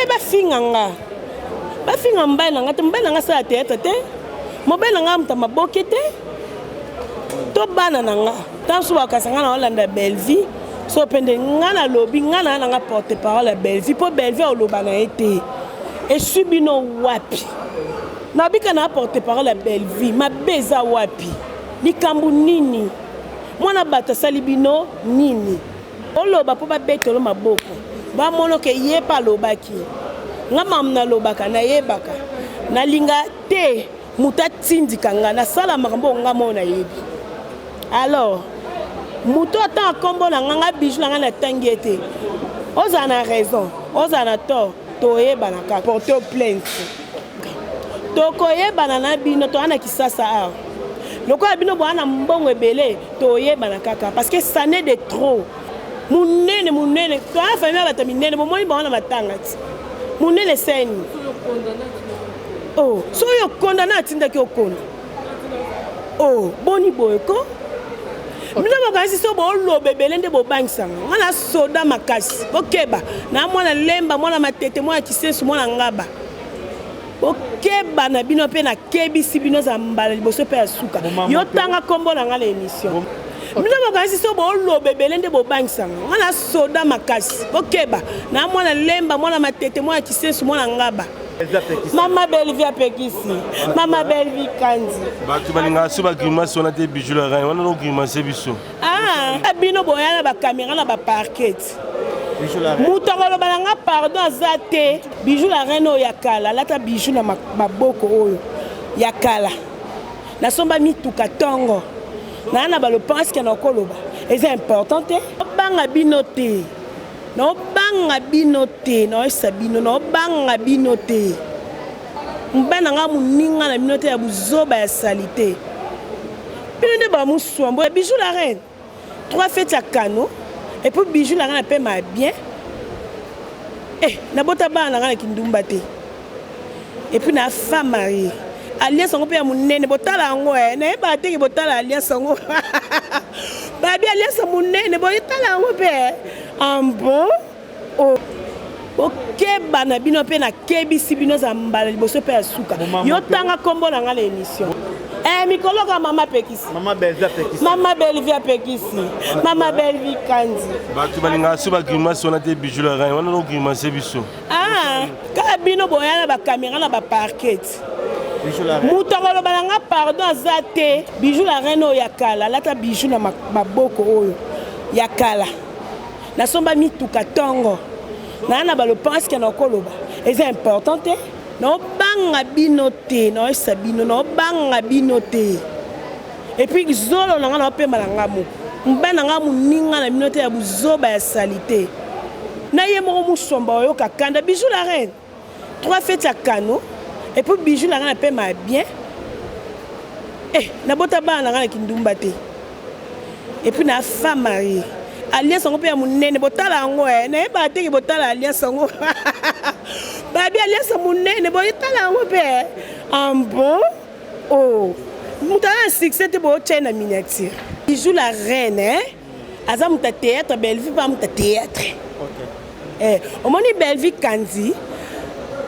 Ngai bafinga nga, bafinga mobali na nga te. Mobali na nga asala théâtre te, mobali na nga moto maboke te, to bana na nga. Ntango mosusu bakasa nga na olanda Bellevie, so mpe nde nga nalobi nga na nga porte parole ya Bellevie, mpo Bellevie oloba na ye te. Eswi bino wapi? Nabika na porte parole ya Bellevie, mabe eza wapi? Likambo nini? Mwana bato asali bino nini? Oloba mpo babetelo maboko, bamono ke ye mpe alobaki. Nga mamu nalobaka, nayebaka, nalinga te moto atindika nga nasala makambo oyo nga moko nayebi. Alors moto atanga nkombo na nga, nga Bijou na nga natangi ye te. Ozala na raison, ozala na tort, toyebana kaka. Porte plainte, tokoyebana na bino. Toza na Kisasa awa, lokola bino boza na mbongo ebele, toyebana kaka, parce que ça n'est de trop. Monene monene, toza famille ya bato minene. Bomoni bango na matanga ti monene seni. Oh, soki okonda na atindaki okonda. Oh, boni boye ko? Bino bokanisi so booloba ebele nde bobangisanga nga. Na soda makasi, bokeba na mwana Lemba, mwana Matete, mwana Kisensu, mwana Ngaba. Bokeba na bino mpe nakebisi bino, eza mbala liboso mpe ya suka. Yo tanga nkombo na nga na émission. Bino bokanisi so booloba ebele nde bobangisanga nga. Na soda makasi, bokeba na mwana Lemba, mwana Matete, mwana Kisensu, mwana Ngaba. Mama Bellevie apekisi, mama Bellevie Kandi. Bato balingaka so bagrimace wana te. Bijou la reine wana nogrimace biso. Ah, bino boya na bacaméra na baparquet, moto akoloba na nga pardon aza te. Bijou la reine oyo ya kala, alata bijou na maboko oyo ya kala. Nasomba mituka ntongo, naa na balopanske na okoloba eza important te. Obanga bino te, naobanga bino te, naoyesa bino, naobanga bino te. Mobali na nga moninga na bino te ya buzoba ya sali te. Bino nde bamuswambo ya Bijou la reine, trois fêtes ya kano. Et puis Bijou la reine apema bien. Eh, nabota bana na nga na kindumba te, et puis na femme mariée. Alliance yango mpe ya monene, botala yango. E nayebaka teke botala alliance yango, babi alliance ya monene, botala yango mpe en bon. Oh, bokeba na bino mpe nakebisi bino, eza mbala liboso mpe ya suka. Yo tanga nkombo na nga na émission. Eh, mikolo kaka mama apekisi, mama Bellevie apekisi, mama Bellevie Kandi. Bato balingaka so bagrimace wana te. Bijou la reine wana nogrimace biso. Ah, kaka bino boya na bacaméra na baparquet, moto akoloba na nga pardon aza te. Bijou la reine oyo ya kala, alata bijou na maboko oyo ya kala. Nasomba mituka ntongo, naa na balopanske na okoloba eza important te. Naobanga bino te, naoyesa bino, naobanga bino te. Et puis zolo na nga naopemba na nga moko. Mobali na nga moninga na bino te ya buzoba ya sali te. Na ye moko musomba oyoka kanda. Bijou la reine, trois fêtes ya kano. Et puis Bijou la reine apema bien. Eh, nabota bana na nga na kindumba te, et puis na femme mariée. Alliance yango mpe ya monene, botala yango. E nayebaka teke botala alliance yango, babi alliance ya monene, botala yango mpe en bon. Oh, moto aza na succès te, bootya ye na miniature. Bijou la reine, eh? Aza moto ya théâtre, Bellevie mpe moto ya théâtre. Eh, omoni Bellevie Kandi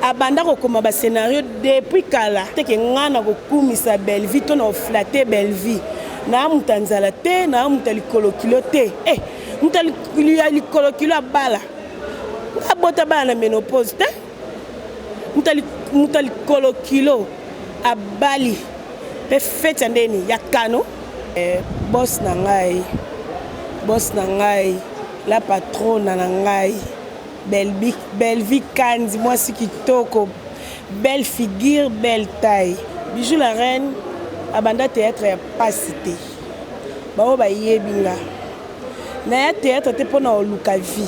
abanda kokoma bascénario depuis kala. Teke nga na kokumisa Bellevie to na koflatter Bellevie, naa moto ya nzala te, naa moto ya likolo kilo te. Eh, moto ya likolo kilo abala, abota bana na ménopause te. Moto ya likolo kilo abali mpe feti ya ndeni ya kano. Eh, boss na ngai, boss na ngai, la patrona na ngai Bellevie Kandi, mwasi kitoko, belle figure, belle taille. Bijou la reine abanda théâtre ya pasi te. Bao bayebi nga, naya théâtre te mpona koluka vie,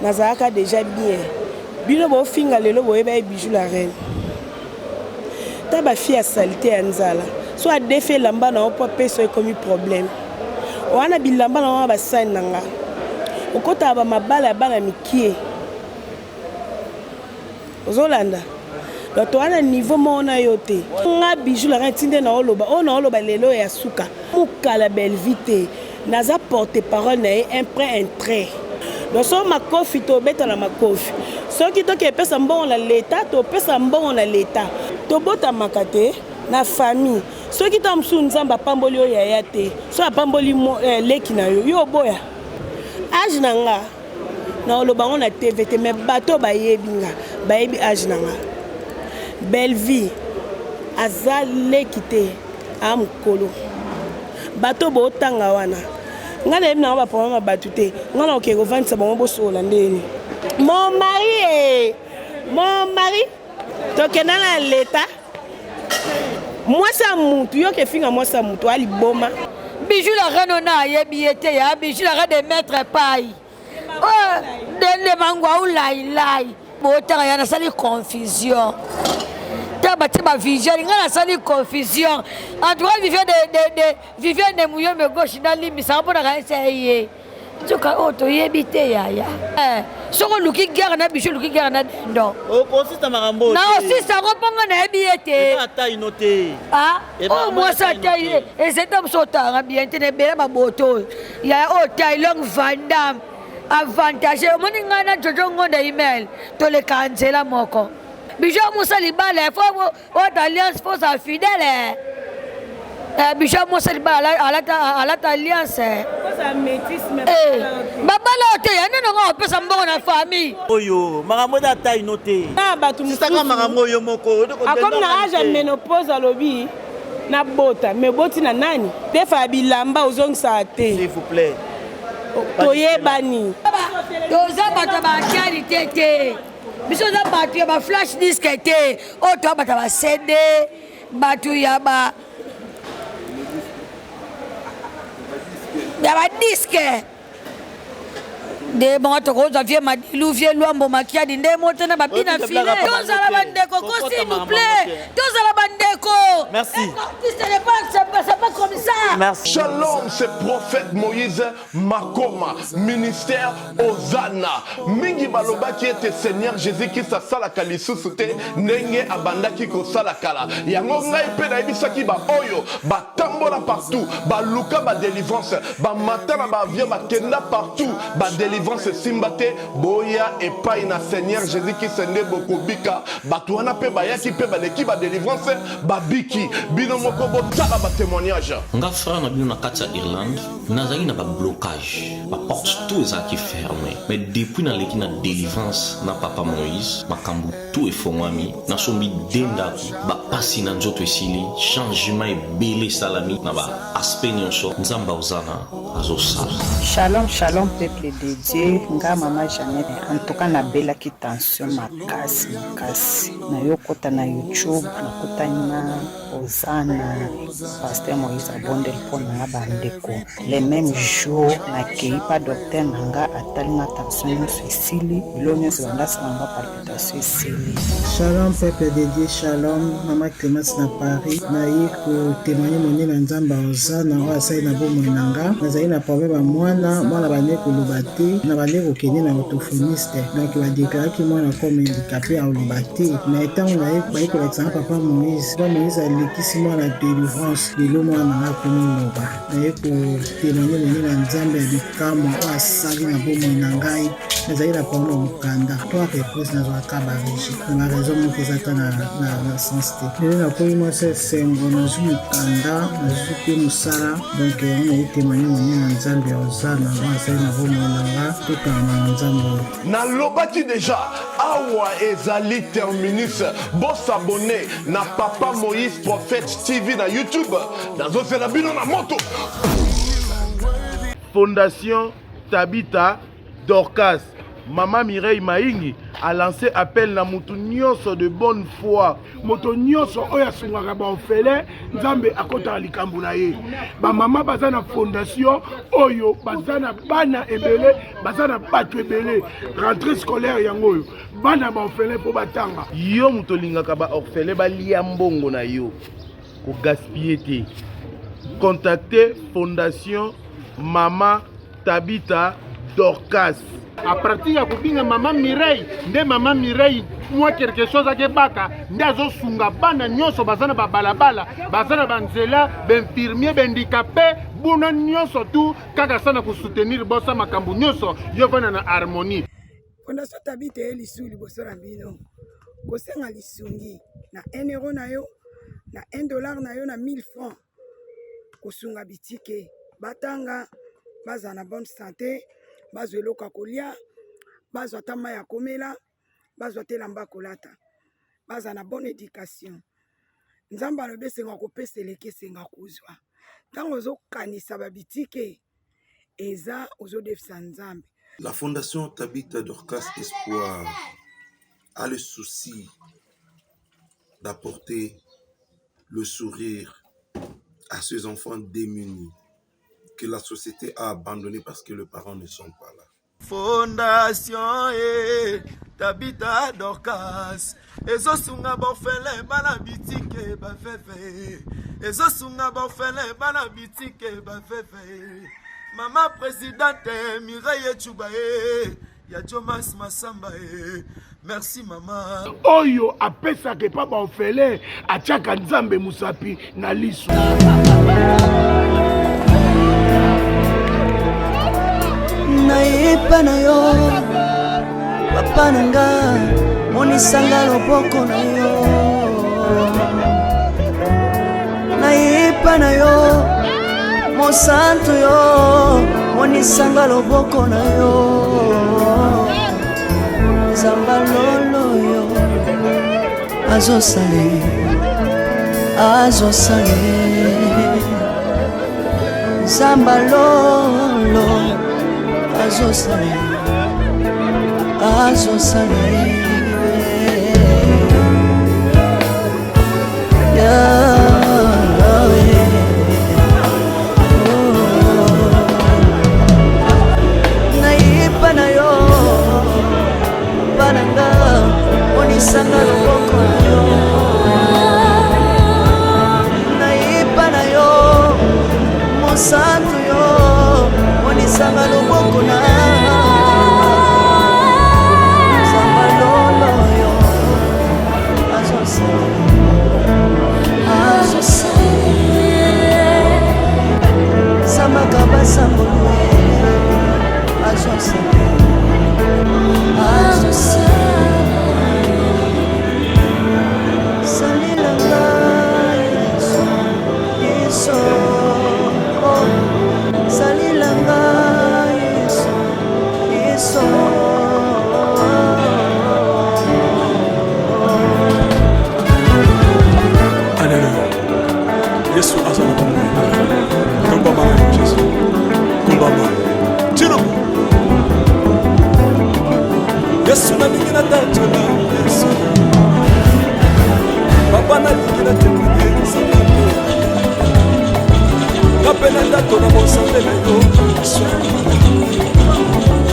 nazalaka déjà bien. Bino bofinga lelo, boyeba ye Bijou la reine ta bafille ya saleté ya nzala. So adefi elamba na yo mpo apesa, ekomi problème wana. Bilamba na wana, basani na nga, okotaka bamabala ya bana mikie, ozolanda. Donc toza na niveau moko na yo te. Nga Bijou la reine, tinde na oloba oyo na oloba lelo ya suka, mokala Bellevie te. Naza porte parole na ye, un près un trait. Donc so makofi tobeta na makofi, soki toke epesa mbongo na leta, topesa mbongo na leta. Tobotamaka te na famille. Soki ntango mosusu Nzambe apamboli yo yaya te, so apamboli leki na yo, yo oboya. Age na nga na oloba ngo na TV te, mais bato bayebi nga, bayebi age na nga. Bellevie aza leki te, a mokolo. Bato botanga wana, nga nayebi nango baproblème ya bato te. Nga na okende kovandisa bango, bosola ndeni. Mon mari, mon mari, tokenda na leta. Mwasi ya mutu, yoka efinga mwasi ya mutu aliboma. Bijou la reine, ona ayebi ye te ya Bijou la reine de maître pai oyo dende mango aulailai. Botanga ya nasali confusion ta batie bavision, ngai nasali confusion. En tout cas, Viviane de Viviane de Muyombe gauche, nalimbisaka mpo na kanisa ye. Nzoka oyo toyebi te yaya, soki oluki guerre na Bijou, oluki guerre na dindon. Okosisa makambo. Na osisa yango mpo nga nayebi ye te. Ata ino te. Oyo mwasi ata ye ezeta mosu otanga bien te na ebele baboto oyo yaya oyo Tailong Vandam avantage. Omoni ngai na Jojo Ngonda email, toleka nzela moko. Bijou amusa libala, fo ota alliance, fo ozala fidèle. Bijou amusa libala, alata alliance. Babala oyo te ya nde nango apesa mbongo na famille. Oyo makambo eza ata ino te. Na bato sisaka makambo oyo moko. Akomi na age ya ménopause, alobi nabota me boti na nani tefa ya bilamba ozongisaka te. S'il vous plaît. Toyebani. Toza bato ya baactualité te, biso oza bato ya baflash disque te. Oyo toya bato ya baCD, bato ya badisque nde bongo tokozwa vie Madilu, vie Lwambo Makiadi nde moto na babina file. Tozala bandeko ko, s'il nous plaît, tozala bandeko. Merci. Artiste n'est pas, c'est pas comme ça. Merci. Shalom, c'est prophète Moïse Makoma, ministère Hosanna. Mingi balobaki ete Seigneur Jésus-Christ asalaka lisusu te ndenge abandaki kosala kala. Yango ngai mpe nayebisaki ba oyo batambola partout, baluka ba délivrance, bamata na baavion, bakenda partout, ba délivrance esimba te. Boya epai na Seigneur Jésus-Christ nde bokobika. Bato wana mpe bayaki mpe baleki ba délivrance, babiki. Bino moko botala ba témoignage. Nga frère na bino na kati ya Irlande, nazalaki na bablocage, baporte tout ezalaki fermé, mais depuis naleki na délivrance na papa Moïse, makambo tout efongwami. Nasombi de ndako, bapasi na nzoto esili, changement ebele esalami na baaspect nyonso. Nzambe aozana azosala. Shalom, shalom, peuple de Dieu. Nga mama Jeannette. En tout cas, nabelaki tension makasi makasi. Nayokota na YouTube, nakutani na Ozana, pasteur Moïse abondeli mpo na nga. Bandeko, le même jour nakei pa docteur na nga, atali nga tension nyonso esili, bilo nyonso bandasala nga palpitation esili. Shalom peuple de Dieu, shalom mama Clémence na Paris. Naye kotémoigner monene na Nzambe Ozana oyo asali na bomoi na nga. Nazali na problème ya mwana, mwana bande koloba te, na bande kokende na orthophoniste. Donc badéclaraki mwana comme handicapé, akoloba te. Mais ntango naye baye kolakisa nga papa Moïse, papa Moïse alekisi mwana délivrance, lelo mwana na nga akomi loba. Naye kotémoigner monene na Nzambe ya bikamwa oyo asali na bomoi na ngai. Nazali na problème ya mokanda, trois reprises nazwaka barejet na baraison moko eza ta na sens te. Lelo nakomi mwasi esengo, nazwi mokanda, nazwi mpe mosala. Donc yango nayi témoigner monene na Nzambe ya Ozana oyo asali na bomoi na nga. Tokanga na Nzambe oyo. Nalobaki déjà, awa ezali terminus. Bos'abonner na Papa Moïse Prophète TV na YouTube. Nazozela bino na moto. Fondation Tabita Dorcas, Mama Mireille Maingi a lancé appel na mutu nyonso de bonne foi. Moto nyonso oyo asungaka baorphelin, Nzambe akɔtaka likambo na ye. Bamama baza na fondation oyo, baza na bana ebele, baza na bato ebele. Rentrée scolaire yango oyo, bana baorphelin mpo batanga. Yo moto olingaka baorphelin balia mbongo na yo, kogaspiller te, contacte Fondation Mama Tabita. Dorcas. A partir ya kobinga mama Mireille nde mama Mireille mwa quelque chose akebaka nde azosunga bana nyonso baza na babalabala baza na banzela bainfirmier bahandikape buna nyonso tu kaka sana kosoutenir bosa makambo nyonso yo vanda na harmonie. Fondation Tabitha ye lisu liboso na bino kosenga lisungi na 1 euro na yo na 1 dollar na yo na 1000 francs kosunga bitike batanga bazala na bonne sante bazwa eloko ya kolia bazwa ata mai ya komela bazwa te elamba ya kolata bazala na bonne education nzambe alobi esenga kopesa eleki esenga kozwa ntango ozokanisa babitike eza ozodefisa nzambe. La Fondation Tabitha Dorcas Espoir a le souci d'apporter le sourire à ces enfants démunis que la société a abandonnés parce que les parents ne sont pas là. Fondation e Tabitha Dorcas ezosunga baorphelin bana bitike baveve ezosunga baorphelin bana bitike baveve mama presidente Mireille Tshuba e ya Jomas Masamba e merci mama. Oyo apesaka epa baorphelin atiaka Nzambe mosapi na liso. Nayepa na yo papa na nga monisanga loboko na yo nayepa na yo mosantu yo monisanga loboko na yo nzamba lolo yo azosale azosale nzamba lolo azosale azosale yeah. Nayepa na yo papa na nga monisanga loboko na yo nayepa na yo mosantu yo monisanga loboko na nzamba lolo yo azosala azosala sambaka basangolo azosala azosala salelanga yesu yesu oh. Salelanga yesu yesu. Alléluia. Yesu aza na bomoi. Tombama na Yesu. Tombama. Tino. Yesu nalingi natatola Yesu. Papa nalingi natémoigne nzambe. Nga mpe natatola bonzambe na yo Yesu.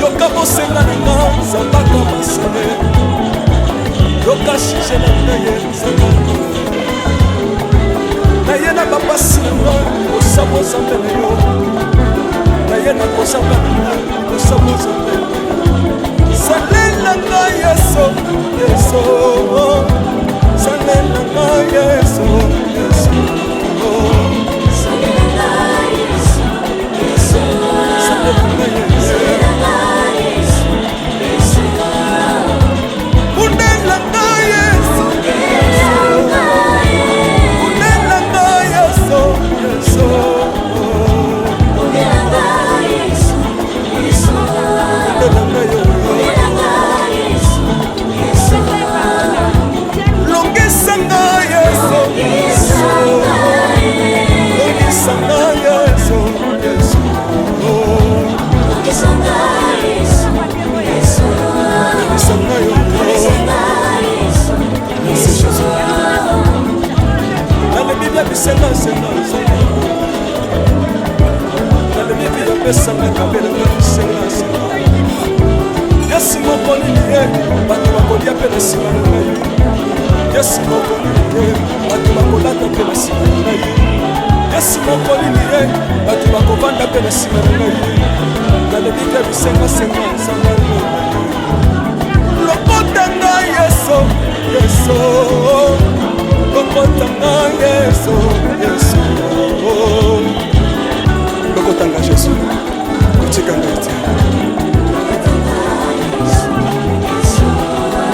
Yoka bosenga na nga nzambaka masale. Yoka sujet na ngai ye nzambe. Naye na bapasi na nga kosamba nzambe na yo. Naye na kozanga na nga kosamba nzambe. Salela nga Yesu, Yesu. Salela nga Yesu, Yesu. Salela nga Yesu, Yesu. Salela nga Yesu, Yesu. Bundela nga Yesu, Bundela nga Yesu, Yesu. Bundela nga Yesu, Yesu. Bundela nga yo. Longisa nga Yesu, Yesu. Longisa nga Yesu, Yesu. Longisa nga Yesu, Yesu. Longisa nga yo. Merci Jésus. Nalobi bia bisenga senga senga. Nalobi bia pesanga kabela nga bisenga senga. Yesu moko nini ye bato bakolia mpe na nsima na ngai. Yesu moko nini ye bato bakolata mpe na nsima na ngai. Yesu moko nini ye bato bakovanda mpe na nsima na ngai. Nalobi te bisengasenga nzambe lokota ngai yesu yesu lokota ngai yesu yesu lokota ngai jesu kotika ngai te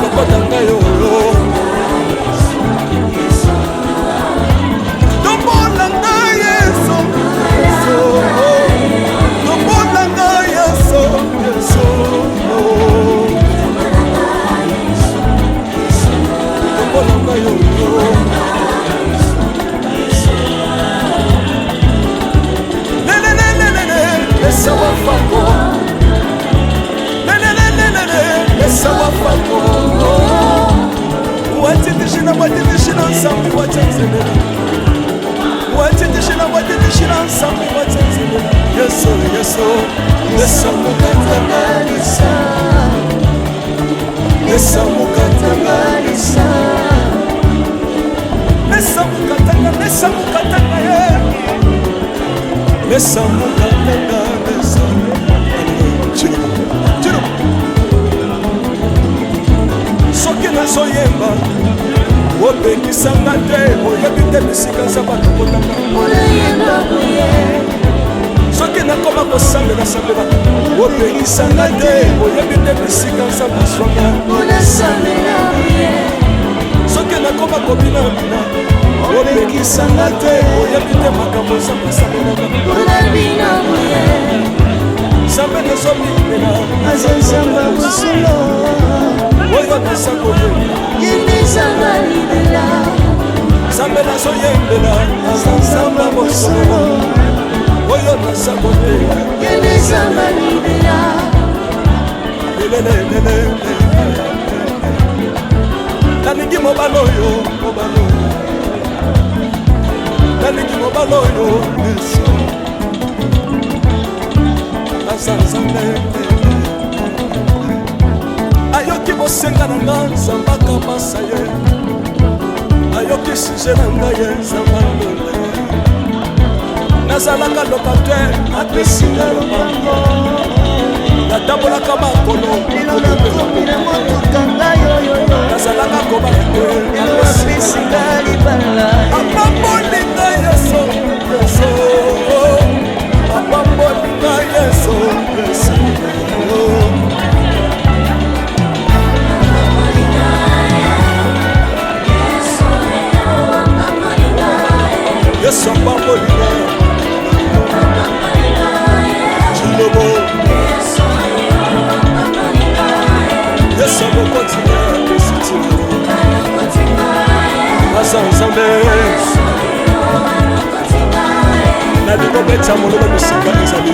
lokota ngai oyo tombola ngai yesu yesu tombola ngai yesu yesu tombola ngai oyo lelelelelele esawa fako lelelelelele esawa fako watitishina watitishina nsambi watenzelela watitishina watitishina nsambi watenzelela yesu yesu yesu mukatangalisa yesu mukatangalisa yesu mukatanga yesu mukatanga ye yesu mukatanga yesu soki nazoyemba opekisanga te oyebi te bisika nzambe alokotanga soki nakoma kosambela sambela opekisanga te oyebi te bisika nzambe azwanga soki nakoma kobina bina opekisanga te oyebi te makambo nzambe asalelaka nzambe nazobimela aza nzambe ya bosolo oyo naza koyembela nzambe nazoyembela aza nzambe ya bosolo oyo naza koteya lelelelele nalingi mobali oyo mobali oyo nalingi mobali oyo yesu aza nzambe ayoki bosenga na nga nzambe akamasa ye ayoki sujet na ngai ye nzambe alonga ye nazalaka locataire apesi nga lopango natambolaka makolo nazalaka kobala te apamboli nga yesu yesu apamboli nga yesu yesu Yesu apamboli nga Chilobo Yesu abokoti nga Yesu Chilobo Aza Nzambe nalingo beta mololo bisika ezali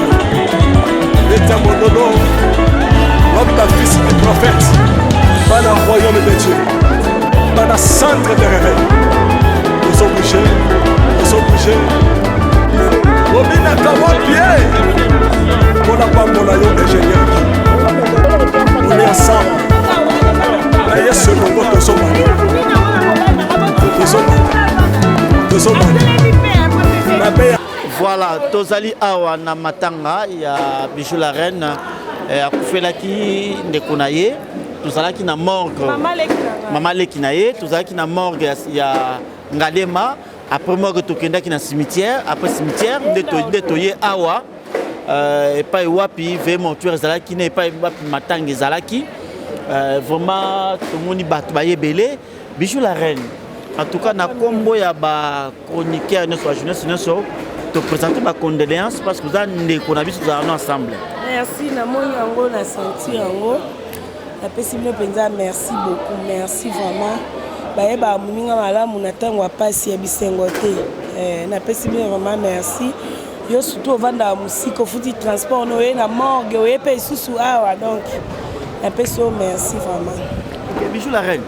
beta mololo wapi bafils du prophète bana royaume de dieu bana centre de réveil ozobouge ozobouge obinaka wapi ye mpona pambola yo ingénieur on est ensemble na yesu elongo tozomana tozomana tozomana mabe Voilà, tozali awa na matanga ya Bijou la reine eh, akufelaki ndeko na ye tozalaki na morgue mama leki na ye tozalaki na morgue ya, ya Ngalema après morgue tokendaki na cimetière après cimetière nde toye awa euh, epai wapi veille mortuaire ezalaki na epai wapi matanga ezalaki euh, vraiment tomoni bato baye ebele Bijou la reine en tout cas na kombo ya ba chroniqueur nyonso ba journaliste nyonso to présenter ba condoléances parce que oza ndeko na biso tozala no ensemble. Merci namoni yango na sentir yango napesi bino mpenza merci beaucoup merci vraiment bayebaka moninga malamu na ntango ya mpasi ya bisengo te eh, napesi bino vraiment merci yo surtout ovandaka mosika ofuti transport na oye na morgue oye mpe lisusu awa donc napesi yo merci vraiment okay, bijou la reine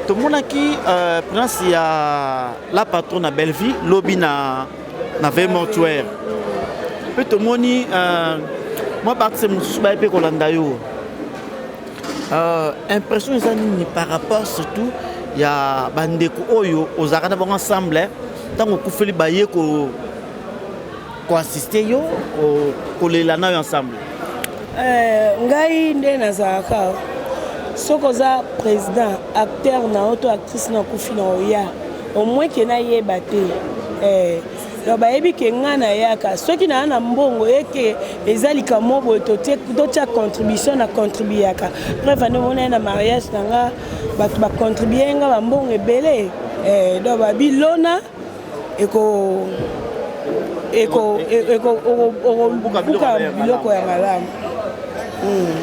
tomonaki euh, prince ya la patronne na bellevie lobi na, na veille mortuaire mpe tomoni euh, mwa baartiste mosusu baye mpe kolanda yo euh, impression eza nini par rapport surtout ya bandeko oyo ozalaka na bango ensemble ntango okufeli baye ko koassiste yo kolela na yo ensemble? Eh, ngai nde nazalaka soki oza président acteur na yo to actrice na okufi na oya au moins ke nayeba te eh, donc bayebi ke ngai nayaka soki naa na mbongo eke eza likambo boye totya contribution na contribuaka preuve ande omona ye na mariage na nga bato bacontribue nga bambongo ebele eh, donc babilona eko eko eko okobuka biloko ya malamu hmm.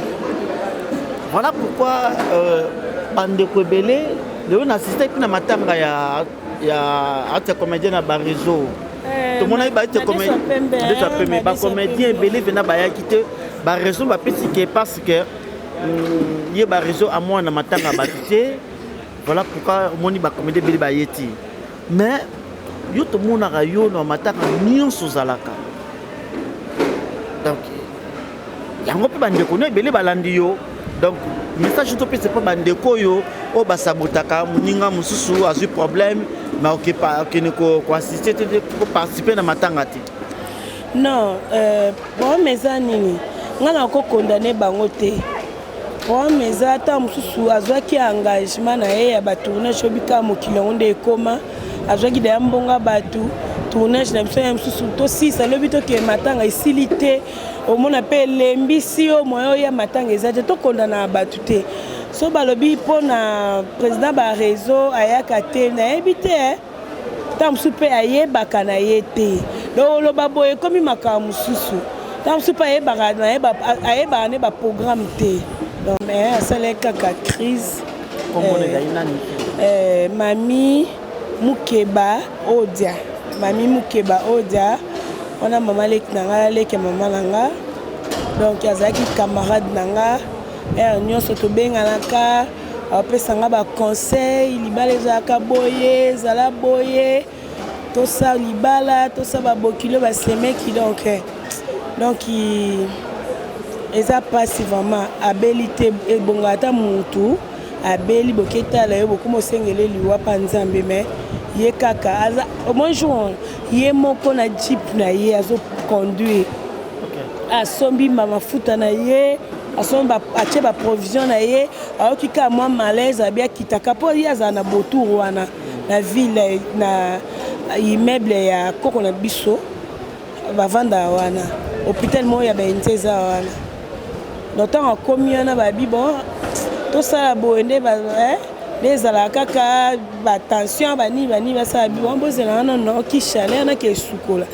Voilà pourquoi euh, bandeko ebele lelo na assiste mpe na matanga ya ya ati ya comédien na bareseau eh, tomonaki baati ya pembe bacomédien ebele mpena bayaki te bareseau bapesi ke parce que hmm, ye bareseau amwana matanga bato te. Voilà pourquoi omoni ba comédien ebele baye te. Mais yo tomonaka yo na matanga nyonso ozalaka. Donc yango mpe bandeko no ebele balandi yo. Donc message topesa mpo bandeko oyo oyo basabotaka moninga mosusu azwi problème mais okende koassiste te koparticipe na matanga te. Non, euh, problème eza nini? Nga nakokondane bango te. Problème eza ntango mosusu azwaki engagement na ye ya batournage oyebi kaka mokili yango nde ekoma azwaki deya mbongo ya bato tournage na biso ya mosusu tosilisa lobi tokee matanga esili te omona mpe elembisi yo moyen oya matanga eza te tokondana bato te so balobi mpo na président ba réseau ayaka te nayebi te eh. Ntango mosusu mpe ayebaka na ye te. Donc oloba boye ekomi makambo mosusu. Ntango mosusu mpe ayebaka na ye ayebaka ne ba programme te. Donc mais asalaki kaka crise. Kombo na ezali nani? Eh, Mami Mukeba Odia. Mami Mukeba Odia. Wana mama leki na nga, leki ya mama na nga. Donc azalaki camarade na nga. Heure nyonso tobenganaka. Apesa nga ba conseil libala ezalaka boye ezala boye tosa libala tosa babokilo basemeki donc eh, donc eza mpasi vraiment abeli te ebonga ata mutu abeli boketala yo bokoma osengele liwa mpa nzambe mais ye kaka aza au moins jour ye moko na jeep na ye azoconduire asombi mafuta na ye asombi atie baprovision na ye ayoki kaka mwa malaise abi akitaka mpo ye azala na botour wana na ville na immeuble ya koko na biso bavandaka wana hôpital moko ya baintie eza wana donc ntango akomi wana babi bon tosala boye nde eh, nde ezalaka kaka batension banini banini basala bi bon bozela wana noki chaleur nake esukola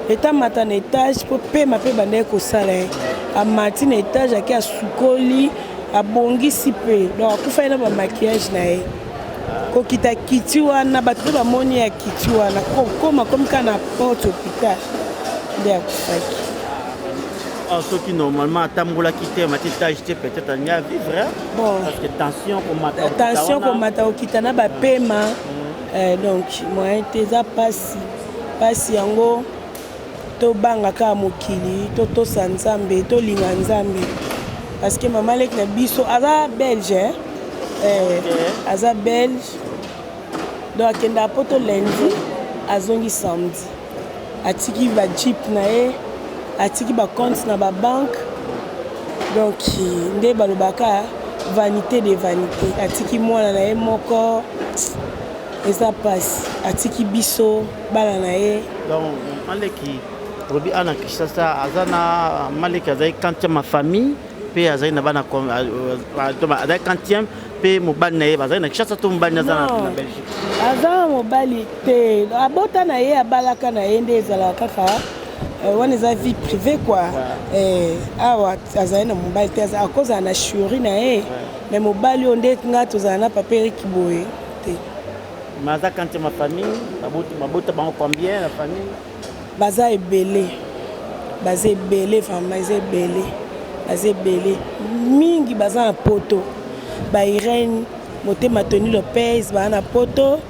Eta mata na etage po pema pe ebandaki kosala ye. Amati na etage ake asukoli, abongisi pe. Donc akufaki na ba maquillage na ye. Kokita kiti wana bato pe bamoni ye akiti wana kokoma akomi kaka na porte hôpital nde akufaki. Ah, soki normalement atambolaki te amati etage te peut-être alingi avivre bon. parce que tension komata tension komata kokita na bapema mm. eh, donc moyen te eza mpasi Pasi yango tobanga kaka mokili totosa nzambe tolinga nzambe parce que mama leki na biso aza belge eh? Eh, okay. Aza belge donc akendaka poto lundi azongi samedi atiki ba jeep na ye atiki ba compte na ba banque donc nde balobaka vanité de vanité atiki mwana na ye moko Eza pasi atiki biso bana na ye. Donc maleki olobi ana Kinshasa aza na maleki azali quantième ma famille mpe azali na bana euh, euh, azali quantième mpe mobali na ye bazali na Kinshasa to mobali aza na Belgique aza na mobali te abota na ye abalaka na ye nde ezalaka kaka euh, wana eza vie privée quoi eh, awa azali na mobali te akozala na chéri na ye mais mobali oyo nde nga tozala na papa Eric boye te. Mais aza quantième ma famille babota bango combien la famille baza ebele baza ebele vraiment eza ebele baza ebele mingi baza na poto ba Irène Motema Tony Lopez baza na poto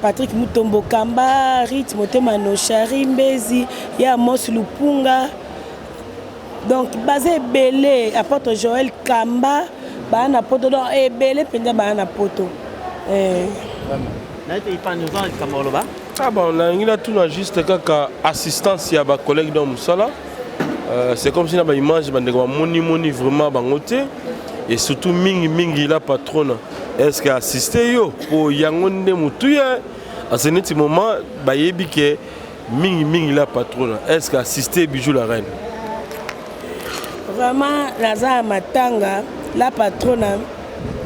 Patrick Mutombo Kamba Rit Motema Noshari Mbezi ya Amos Lupunga donc baza ebele apôtre Joël Kamba baa na poto donc ebele mpenza baa na poto eh. Ah bon, nalingi natuna juste kaka assistance ya bacollègue dans mosala. Euh, c'est comme si na baimage bandeko bamonimoni vraiment bango te et surtout mingi mingi la patronne est ce que assiste yo mpo yango nde motuya ase neti moment bayebi ke mingi mingi la patronne est ce que assiste bijou la reine vraiment naza ya matanga la patrona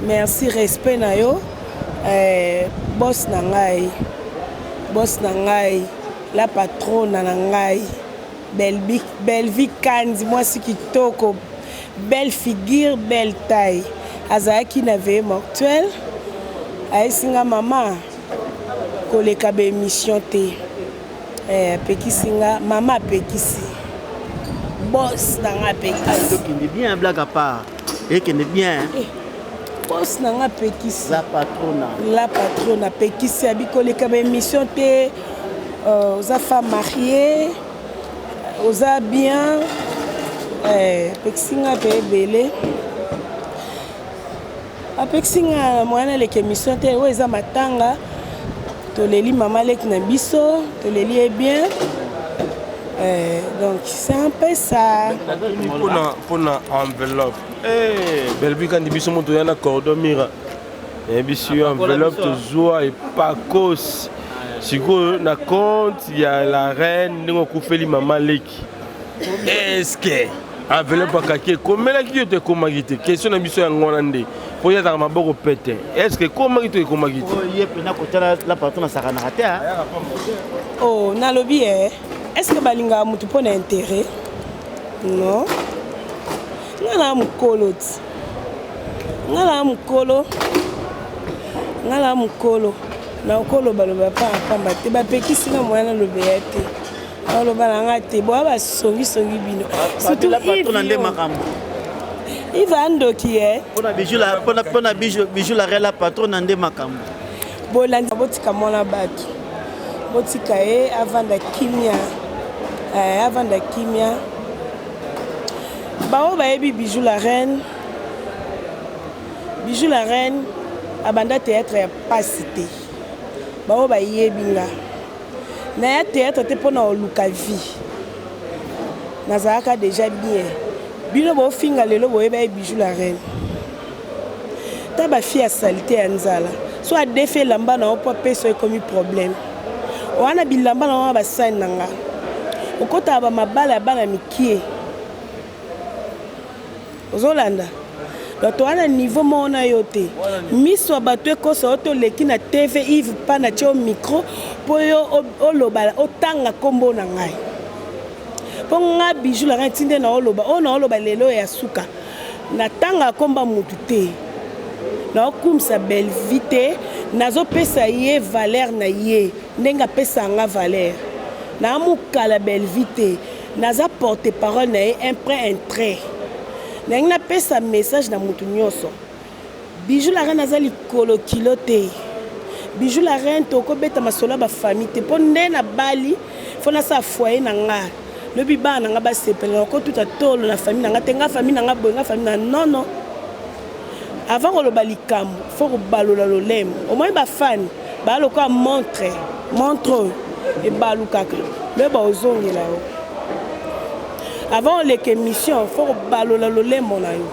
merci respect na yo eh, boss na ngai boss na ngai la patrona na ngai Bellevue Kandi mwasi kitoko belle figure belle taille azalaki na veille mortuelle ayesi nga mama koleka ba émission te eh, apekisi nga mama apekisi boss na nga apekisi tokende bien blague à part ekende bien eh, boss na nga apekisi la patrona la patrona apekisi abi koleka ba émission te Euh, oza femme mariée oza bien eh, apekisi nga mpe ebele apekisi nga moyen naleka émission te oyo eza matanga toleli mama leki na biso toleli ye bien eh, donc c'est un peu ça mpona mpona enveloppe eh, belbi kandi biso moto oya na cordon mira nayebisi yo enveloppe tozwa epakos sikoyo na compte ya la reine ndenge okufeli mama leki eske enveloppe akaki ekomelaki yo to ekomaki te question na biso yango wana nde mpo ye azalaka maboko pete eske ekomaki to ekomaki te oh, ye mpena kotala la patron asakanaka te oh nalobi e est ce que balingaka motu mpo na intérêt non nga na mokolo ti nga na mokolo nga na mokolo nakolobaloba pamba pamba te bapekisi nga moya nalobeya te naloba na nga te boya basongisongi bino surtout nde makambo ive andoki ye mpona bijou la rela patron na nde makambo bolandi botika mwana bato botika ye avanda kimia eh, avanda kimia Baoyo bayebi Bijou la reine, Bijou la reine abanda théâtre ya pasi te. Baoyo bayebi nga naya théâtre te mpo na oluka vie, nazalaka déjà bien. Bino bofinga lelo boyeba ye Bijou la reine ta ba fille ya salite ya nzala so adefi elamba na yo mpo apesa ekomi problème wana bilamba na wana basani na nga okotaka bamabala ya bana mikie ozolanda donc toza na niveau moko na yo te miso ya bato ekosa yo toleki na tv ive pa na tie yo micro mpo yo oloba otanga nkombo na ngai mpo nga bijou la ngai ntinde na oloba oyo na oloba lelo ya suka Natangaka kombo ya mutu te, naokumisa Bellevue te, nazopesa ye valeur na ye ndenge apesaka nga valeur. Naa mukala Bellevue te, naza porte parole na ye un près un trait. Nalingi napesa message na mutu nionso. Bijou la reine aza likolo kilo te. Bijou la reine toko beta masolo ya ba famille te po nde na bali faut nasala foyer na nga lobi bana na nga basepela nako tuta tolo na famille na nga te nga famille na nga boye nga famille na non non avant koloba likambo faut kobalola lolemo omoni ba fan ba lokola montre montre oyo ebalukaka loyeba ozongela yo avant oleka émission faut kobalola lolemo na yo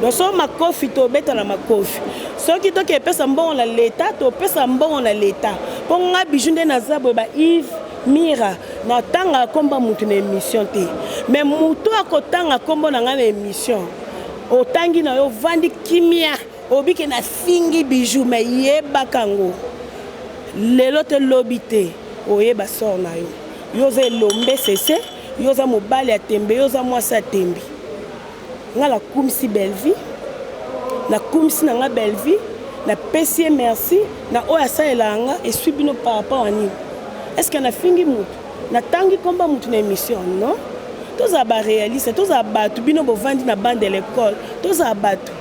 Donc so makofi tobeta na makofi soki toke epesa mbongo na leta topesa mbongo na leta mpo nga bijou nde naza boye ba Yves Mira natangaka nkombo ya motu na émission te mais motu akotanga nkombo na ngai na émission otangi na yo ovandi kimia obike nafingi bijou mais yebaka yango lelo te lobi te oyeba sort na yo yo oza elombe sese yo oza mobali ya tembe yo oza mwasi ya tembe Nga na kumisi Bellevue, na kumisi na nga Bellevue, na pesi ye merci na oyo asalelaka nga esui bino par rapport à nini? Est-ce que na fingi mutu? Na tangi komba mutu na émission? Non. Tozala ba réaliste, tozala batu bino bovandi na bande de l'école, tozala batu.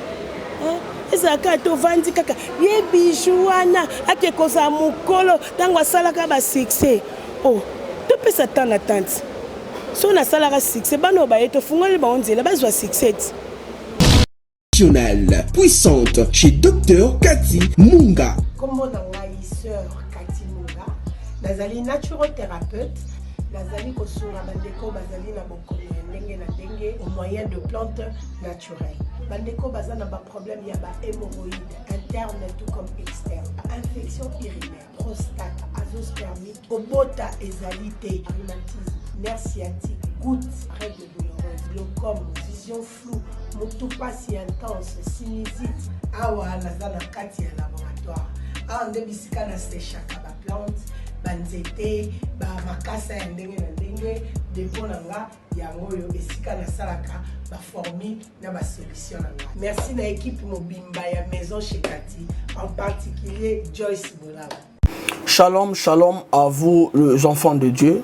Hein? ezala kaka tovandi kaka ye bijou wana ake kozala mokolo ntango asalaka ba succès oh topesa temps na tante Soki nasalaka succès bana oyo baye tofungoli bango nzela bazwa succès ti. Nationale puissante chez Docteur Cathy Munga. Kombo na ngai Sœur Cathy Munga, nazali naturothérapeute. Nazali kosunga bandeko bazali na bokono ya ndenge na ndenge au moyen de plantes naturelles. Bandeko baza na ba problème ya ba hémorroïdes interne tout comme externe, infection urinaire, prostate, azoospermique, kobota ezali te, rhumatisme, nerf sciatique, goutte, règle douloureuse, glaucome, vision floue, mutu pasi intense, sinusite. Awa naza na kati ya laboratoire. Awa nde bisika na sechaka ba plante, ba nzete, ba makasa ya ndenge na ndenge. Depot na nga yango oyo esika nasalaka ba formule na ba solution na nga. Merci na equipe mobimba ya Maison Chez Cathy, en particulier Joyce Bolaba. Shalom, shalom à vous les enfants de Dieu.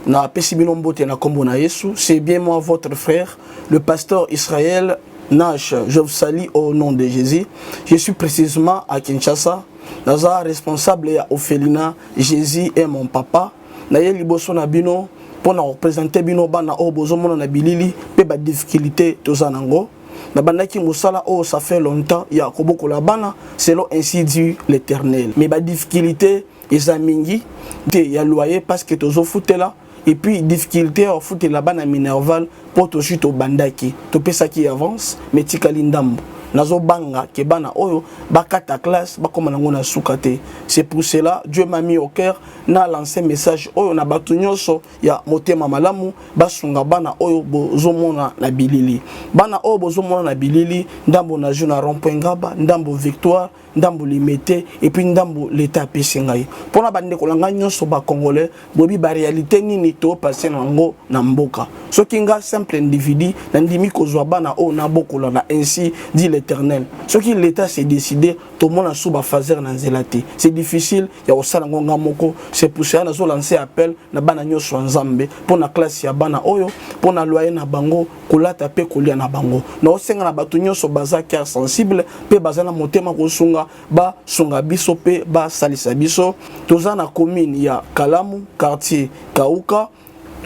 Na pesi bino mbote na kombo na Yesu. C'est bien moi votre frère, le pasteur Israël Nash. Je vous salue au nom de Jésus. Je suis précisément à Kinshasa. Naza responsable ya orphelinat Jésus est mon papa. Na ye liboso na bino pona représenter bino bana oyo bozomona na bilili pe ba difficultés toza nango. Nabandaki mosala oyo ça fait longtemps ya kobokola bana selon ainsi dit l'Éternel. Mais ba difficultés eza mingi te ya loyer parce que tozofutela et puis difficulté ya kofutela bana minerval mpo tozwi tobandaki topesaki avance mais tikali ndambo nazobanga ke bana oyo bakata classe bakoma nango na suka te. C'est pour cela Dieu m'a mis au cœur na lancer message oyo na bato nyonso ya motema malamu basunga bana oyo bozomona na bilili. Bana oyo bozomona na bilili, ndambo na jeu na rond-point Ngaba, ndambo Victoire, ndambo Limete et puis ndambo l'État apesi ngai. Pona bandeko na ngai nyonso ba Congolais, boyebi ba réalité nini to passer na yango na mboka. Soki nga simple individu nandimi kozwa bana oyo nabokola na ainsi dit l'Éternel. Soki l'État s'est décidé, tomona sous ba phaser na nzela te. C'est difficile ya kosala ngo nga moko. C'est pour cela nazo lancer appel na bana nyonso ya Nzambe pona classe ya bana oyo, pona loyer na bango, kolata pe kolia na bango. Naosenga na bato nyonso baza cœur sensible pe baza na motema kosunga, basunga biso pe basalisa biso. Toza na commune ya Kalamu, quartier Kauka,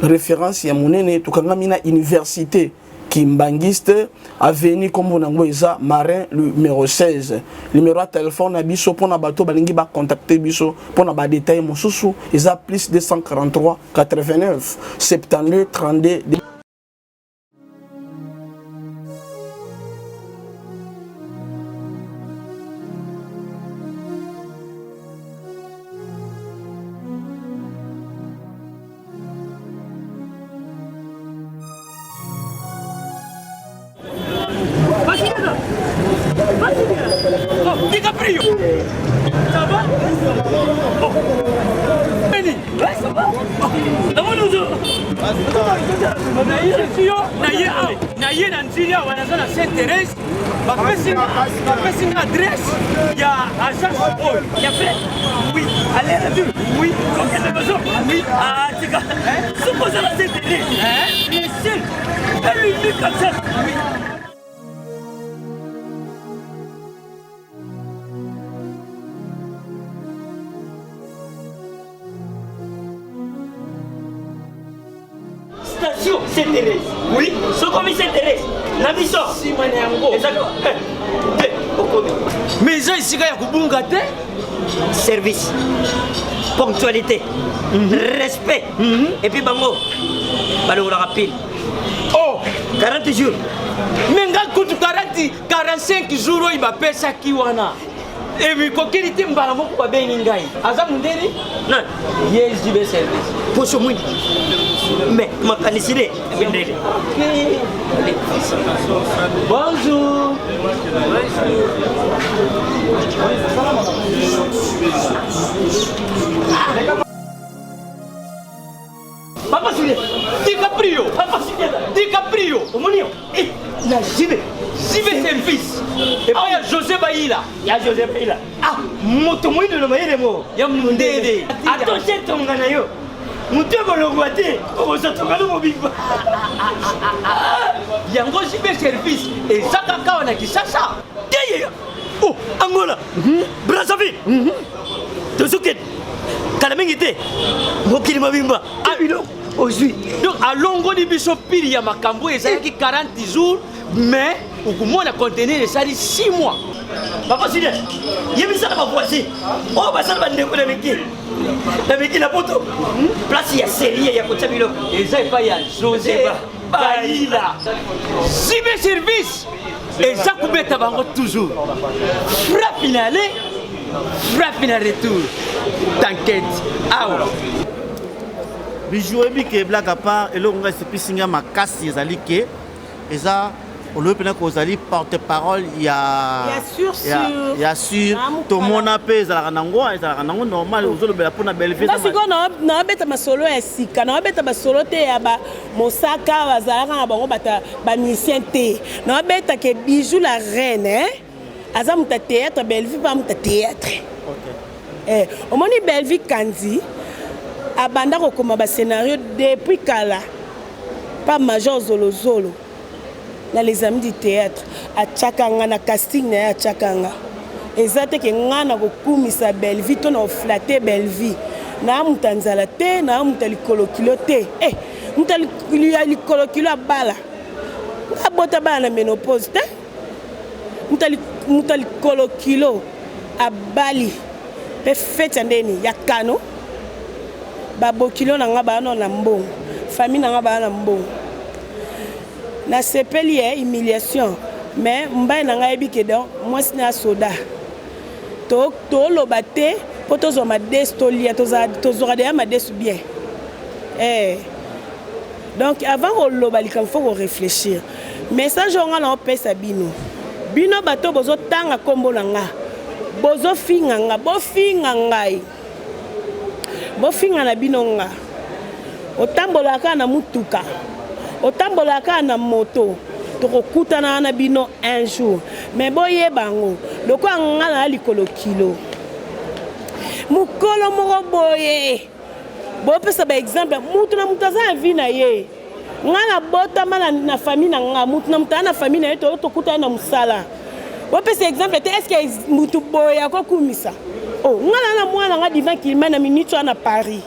référence ya monene, tokangami na université Kimbanguiste, avenue kombo nango eza Marin numéro 16. Numéro ya téléphone na biso pona bato balingi ba contacter biso pona ba détails mosusu eza plus 243 89 72 32. DiCaprio Ça va Oh Benny Ça va naye na nzili awa naza na saint thérèse bapesi nga adresse ya agence oyo ya frais oui aller retour oui okende besoin oui atika soki oza na saint thérèse le seul et l'unique agence oui. Station Saint Thérèse. Oui, sokomi Saint Thérèse. Na biso. Sima na yango. Ezali eh, te okomi. Mais eza esika ya kobunga te. Service. Ponctualité. Mm -hmm. Respect. Mm -hmm. Et puis bango balongolaka pile. Oh, 40 jours. Mais nga kutu 40 45 jours oyo bapesaki wana. Ebikokeli te mbala moko babengi ngai. Aza mundeli? Nani? Ye JB service. Poso mwindu. Mais makanisi nde mindele. Bonjour. Papa Julien, DiCaprio, Papa Julien, DiCaprio, omoni yo, eh, na JB, JB service. Epai ya José Bayila. Ya José Bayila. Ah, moto moyindo na mayele mo. Ya mundele. Atoshe tonga na yo. Moto ekolongwa te, okozwa tonga no mobimba. Yango JB service eza kaka awa na Kinshasa. Te Oh, Angola, Brazzaville. Tozokende kala mingi te mokili mobimba biloko ozwi donc alongoli biso pili ya makambo ezalaki 40 jours mais Okomona conteneur esali 6 mois. Papa Julien, yebisa na bavoisin oyo baza na bandeko na miki na miki na poto place ya serie ya kotya biloko eza epai ya Jose Bayila. Sibe service eza kobeta bango toujours frappe na aller frappe na retour t'inquiète awa Bijou oyebi ke blague à part eloko ngai esepisi ngai makasi ezali ke eza olobi mpena ke ozali porte parole ya ya sur tomona mpe ezalaka nango ezalaka nango normal ozolobela mpo na bellevue nga sikoyo naobeta masolo ya sika naobeta masolo te ya mosaka bazalaka na bango bata bamusicien te naobeta ke bijou la reine eh? aza moto ya théâtre bellevue mpe moto ya théâtre eh, omoni bellevue kanzi abanda kokoma bascénario depuis kala pa major zolozolo na les amis du théâtre atiaka nga na casting na ye atiaka nga eza te ke nga na kokumisa bellevue to na koflate bellevue naa moto ya nzala te naa moto ya likolo kilo te eh, moto ya likolo kilo abala nga abota bana na ménopause te moto ya likolo kilo abali mpe feti ya ndeni ya kano babokilo na nga baa na mbongo famille na nga baa na mbongo nasepeli ye humiliation mais mobali na ngai ayebi ke donc mwasi na soda toloba te mpo tozwa madesu tolia tozwaka deya madesu bien eh. Donc avant koloba likambo faut ko réfléchir. Message oyo nga na opesa bino. Bino bato bozo tanga kombo na nga. Bozo finga nga, bofinga ngai. Bofinga na bino nga. Otambolaka na mutuka. Otambolaka na moto. Tokokutana na bino un jour. Mais boyeba yango. Lokola nga na likolo kilo. Mokolo moko boye. bopesa ba exemple mutu na mutu aza na vie na ye nga nabotama na, na famille na nga mutu na mutu aza na famille na ye toyo tokutana na mosala bopesa exemple te estce mutu boye akokumisa o oh, nga naa na mwana nga divin kilma na minute wana na paris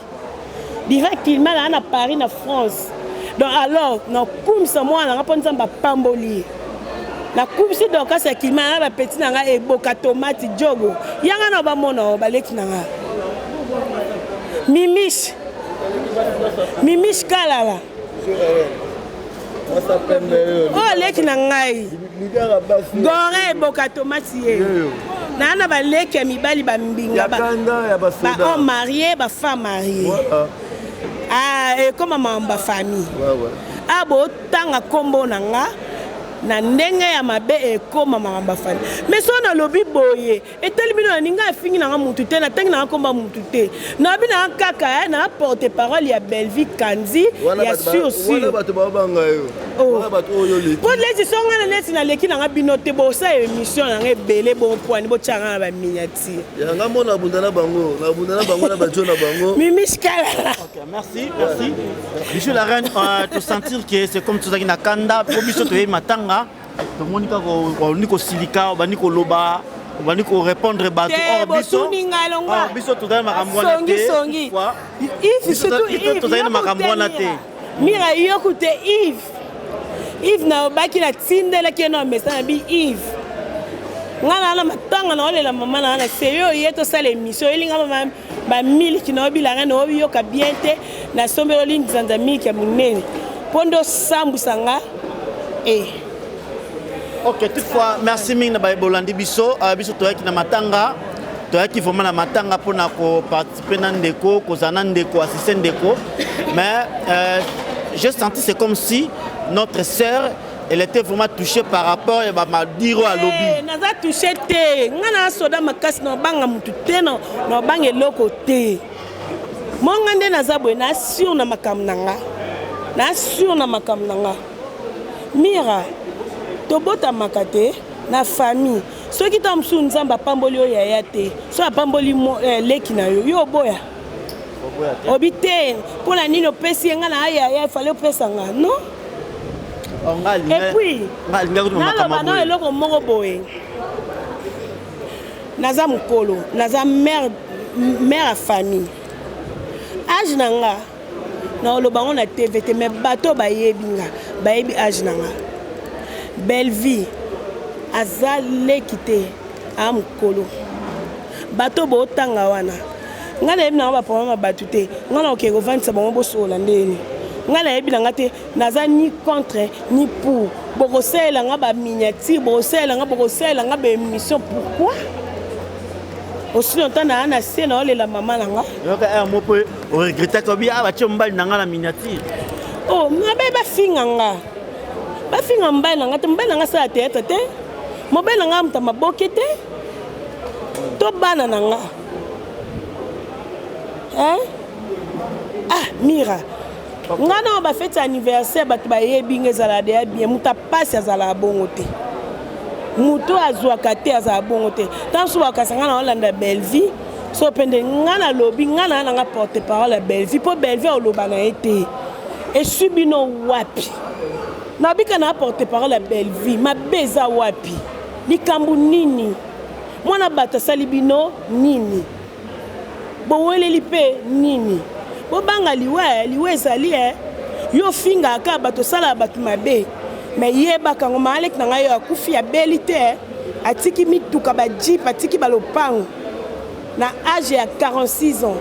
divin kilma naa na paris na france donc alors nakumisa mwana nga mpo nzambe apamboli ye nakumisi dorcas ya kilima na bapeti na ngai eboka tomate jogo yanga na bamona o baleki na ngai mimish mimish kalala oyo leki na ngai gore eboka tomate ye naa na baleki ya mibali bambinga bahomme marie bafemme marie ah, ekoma makambo ya famille ah, tanga kombo na nga na ndenge ya mabe ekoma makambo ya fali mais soki nalobi boye etali bino na ninga afingi nanga mutu te natangi nanga komba mutu te nabi nanga kaka eh, na porte parole ya Bellevue Kanzi ya sur sur bato babanga yo oh. po neti so nga na neti naleki nanga bino te bosala émission nanga ebele bompwani botya nga na baminiature yanga mona abunda na bango nabunda na bango na bajo na bango mimishkalala merci merci Bijou la reine, euh, to sentir que c'est comme tozalaki na kanda po biso toyebi matanga tomoni kaka obandi kosilika obandi koloba obandi korépondre bato or biso biso tozali makambo wana te tozali na makambo wana te mira yoku te yves yves nalobaki natindelaki ye na mesa na bi yves ngai naa na matanga naolela mama na nga na seyo ye tosala émission oyelinga mama ba miliki na obila nga na oyoka bien te nasombeli oli nzanza miliki ya monene mpo nde osambwisa nga e eh. ok toutefois merci mingi na baye bolandi biso uh, biso toyaki na matanga toyaki vraiment na matanga mpona koparticipe na ndeko kozala na ndeko assiste ndeko mais euh, j'ai senti c'est comme si notre sœur elle était vraiment touchée par rapport ya bamadiro alobi eh, naza touche te ngai na soda makasi na obanga motu te na obanga eloko te monga nde naza boye na sur na makambo na nga na sur na makambo na nga mira tobotamaka te na famille soki ntango mosusu nzambe apamboli yo yaya te soki apamboli eh, leki na yo yo oboya obi te mpo na nini opesi ye ngai na ayaya efale opesa nga non oh, epuis naloba na eloko moko boye naza mokolo naza mare mare ya famille age na nga naoloba yango na tv te mais bato bayebi nga bayebi age na nga belle vie. Aza leki te, a mokolo. Bato botanga wana. Ngai nayebi na nga ba problème ya bato te. Ngai nakokende kovandisa bango bosolola ndenge nini. Ngai nayebi na nga te, naza ni contre ni pour. Bokosalela nga ba miniature, bokosalela nga, bokosalela nga ba émission pourquoi? Aussi longtemps na na se na olela mama na nga. Yoka eh mo pe o regretter ko bi ah batie mobali na nga na miniature. Oh, mabe bafinga nga. Bafinga mobali na nga te, mobali na nga asala théâtre te. Mobali na nga moto ya maboke te. To bana na nga. Hein? Ah, Mira. Nga na ba fête anniversaire bato bayebi nga ezala deya bien. Moto ya pasi azalaka bongo te. Moto azwaka te azala bongo te. Ntango mosusu bakasa nga na olanda Bellevue. So pende nga nalobi nga na nga porte parole ya Bellevue mpo Bellevue oloba na ye te. Eswi bino wapi? Nabika na porte parole ya Bellevue, mabe eza wapi? Likambo nini? Mwana bato asali bino nini? Boweleli mpe nini? Bobanga liwa, eh, liwa ezali eh. Yo ofingaka kaka bato, osalaka bato mabe, mais yebaka yango, mama leki na ngai oyo akufi abeli te eh. Atiki mituka ba jeep, atiki ba lopango na age ya 46 ans,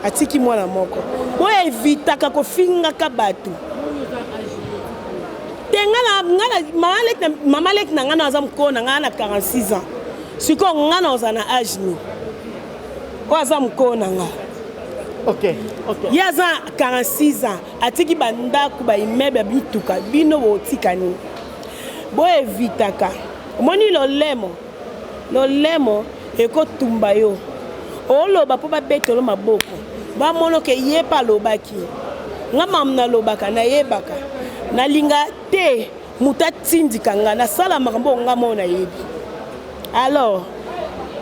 atiki mwana moko. Boyo evitaka kofingaka bato te. Nga na nga na mama leki na mama leki na ngai na aza mokolo na ngai na 46 ans. Sikoyo nga na ozala na age nini? Oyo aza mokolo na nga. Okay, okay. Ye aza 46 ans, atiki bandako, ba immeuble ya mituka, bino botika nini? Boevitaka. Omoni lolemo, lolemo ekotumba yo. Oloba mpo babetelo maboko, bamono ke ye mpe alobaki. Nga mamu nalobaka, nayebaka. Nalinga te moto atindika nga, nasala makambo oyo nga moko nayebi. Alors,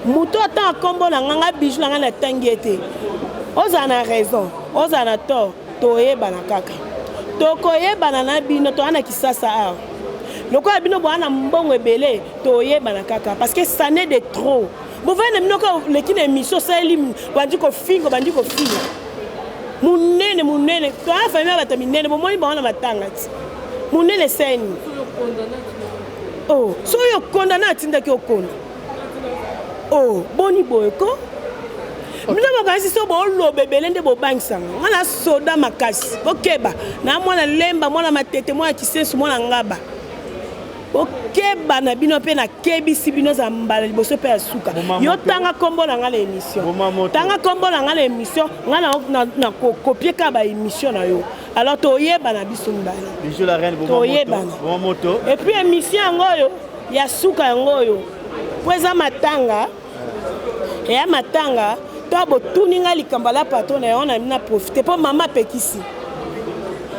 moto atanga nkombo na nga, nga bijou na nga natangi ye te. Ozala na raison, ozala na tort, toyebana kaka. Tokoyebana na bino, toza na Kisasa awa. Lokola bino boza na mbongo ebele, toyebana kaka parce que ça n'est de trop. Bovandi na bino kaka oleki na émission osaleli bandi kofinga, bandi kofinga. Munene munene, toza famille ya bato minene, bomoni bango na matanga ti. Munene seni. Oh, soki okonda na atindaki okonda. Oh, boni boye ko? Bino bokanisi so boloba ebele nde bobangisanga. Nga na soda makasi. Bokeba. Na mwana lemba, mwana matete, mwana kisensu, mwana ngaba. Bokeba na bino mpe nakebisi bino za mbala liboso mpe ya suka. Yo tanga kombo na nga na émission. Tanga kombo na nga na émission, nga na na kokopie kaka ba émission na yo. Alors toyebana biso mibale. Bijou la reine, toyebana. Et puis émission yango oyo ya suka yango oyo po eza matanga, eya matanga to botuni nga likambo la patron na yango na na profiter po mama apekisi.